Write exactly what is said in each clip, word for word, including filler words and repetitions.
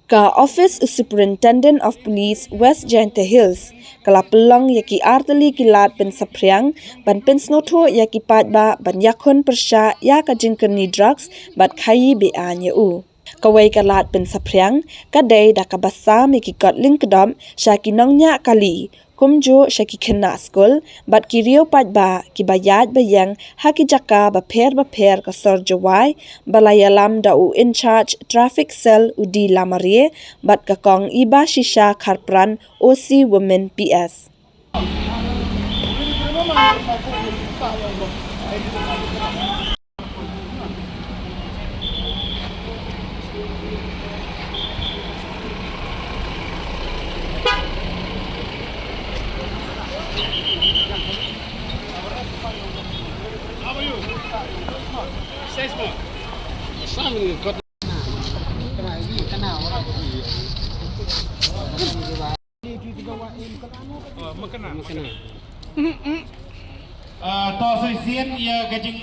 Ka Office u Superintendent of Police West Jaintia Hills ka la pynlong ïa ki artylli ki lad pynsaphriang ban pynsngewthuh ïa ki paidbah ban ïakhun pyrshah ïa ka jingkyrni drugs bad khaïi beaiñ ïa u. Kawei ka lad pynsaphriang ka dei da kaba sam ïa ki kot lyngkdop sha ki nongñiah kali, kumjuh sha ki khynnah skul bad ki riew paidbah kiba ïaid ba ïeng ha ki jaka bapher bapher ka sor Jowai, ba la ïalam da u in charge traffic cell u D Lamarie bad ka kong Ibashisha Kharpran, O C Women P S. Ah, to sa shisien ïa ka jing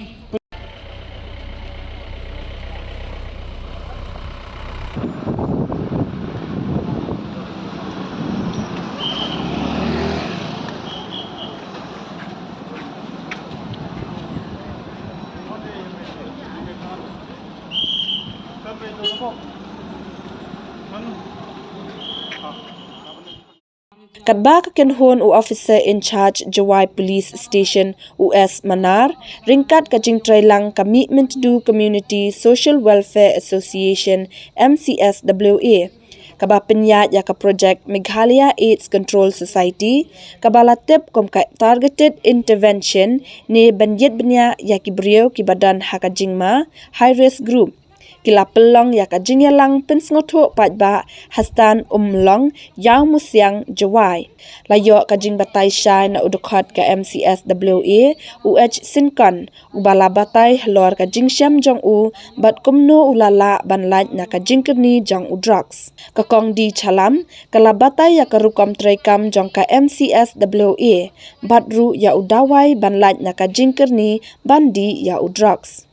Katba ka kynhun u Officer in Charge Jowai Police Station u S Manar, ryngkat ka jingtreilang ka Mihmyntdu Community Social Welfare Association, M C S W A, kaba pynïaid ïa ka project Meghalaya AIDS Control Society, kaba la tip kum ka targeted intervention ne ban ïit bniah ïa ki briew kiba don ha ka jingma, high risk group, ki la pynlong ïa ka jingïalang pynsngewthuh paidbah ha Stan Umlong, Ïawmusiang, Jowai. La ïoh ka jingbatai shai na u dkhot ka M C S W A, u H Syngkon, uba la batai halor ka jingshem jong u bad kumno u la lah ban lait na ka jingkyrni jong u drugs. Ka kong D Chalam ka la batai ïa ka rukom treikam jong ka M C S W A bad ruh ïa u dawai ban lait na ka jingkyrni ban dih ïa u drugs.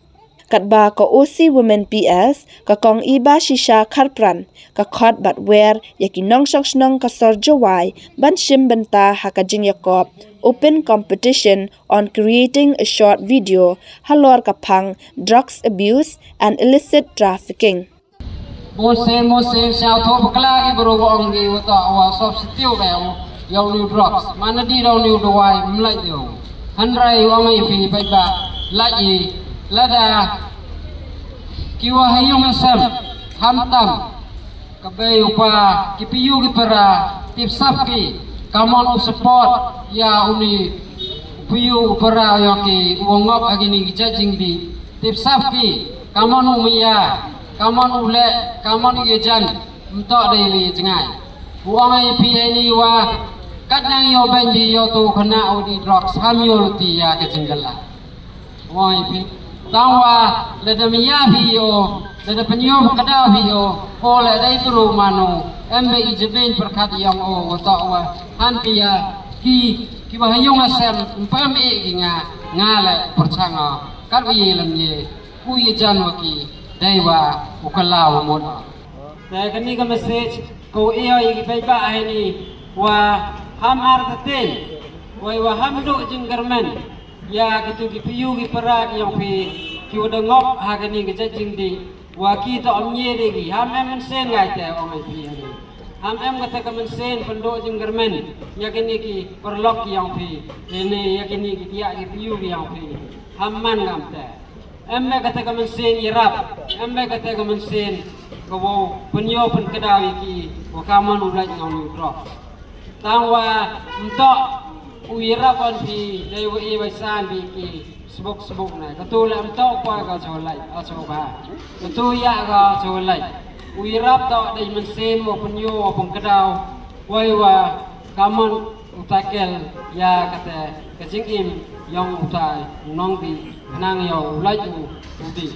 Katba ka O C Women P S, ka kong Ibashisha Kharpran, ka khot bad wer ïa ki nongshong shnong ka sor Jowai ban shim bynta ha ka jingïakop open competition on creating a short video halor ka phang drugs abuse and illicit trafficking. Bun sien bun sien sngewthuh bakla ki briew ba ong ki, wat la wa sop siew da ïa u, ïa u new drugs. Mane dih da u new dawai, ym lait ïa u. Hynrei u ong ïa phi paidbah, lait ïa lada ki wa ha ïing ha sem, khamtam ka bei u pa, ki paiu ki para, tip sap ki, ka mon u support ïa uni u paiu u para ïa ki, u ngop ha kini ki jait jingdih. Tip sap ki, ka mon u maya, ka mon u leh, ka mon u ïajan, ym toh dei lei jngai. U ong ïa phi ïa ni wa, kat nang ïoh beiñ phi ïoh tu khynnah u dih drugs, ham ïoh luti ïa ka jingkylla. U ong ïa phi. Tang wa, lada maya phi ïoh, lada pynïoh kadaw phi ïoh, o lada dei tu ruh mano, em ba i jabeiñ pyrkhat ïa ong o, wa toh wa, han phi ïa, ki, ki ba ha ïung ha sem, ym pem eh ki nga, nga leh pyrchang o, kat wa ïa lam ïa. U ïajan wa ki, dei wa u kylla wa mut. Te kani ka message ko ïa ïa ki paidbah ha ini wa ham artatien, wa wa ham duh jingkyrmen ïa kitu ki paiu ki para ki ïong phi, ki wa da ngop ha kani ka jait jingdih, wa ki to ym ñieh de ki, ham em mynsiem ngai te ong ai phi ha ini. Ham em kata ka mynsiem pynduh jingkyrmen ïa kini ki paralok ki ïong phi, ne ïa kini ki tiah ki paiu ki ïong phi. Ham man ngam te. Em ba kata ka mynsiem ïarap, em ba kata ka mynsiem ka wow pynïoh pynkdaw ïa ki wa ka mon u lait nga u new drugs. Tang wa ym toh u ïarap wan phi dei wa i wa i san phi ki sbuk sbuk na. Katu la ym toh poi ka shu lait, ka shu ba. Katu ïa ka shu lait. U ïarap toh dei mynsiem wa pynïoh wa pynkdaw. Wei wa ka mon u tackle ïa kata ka jingim ïong utai u nongdih khnang ïa u lait u, u dih.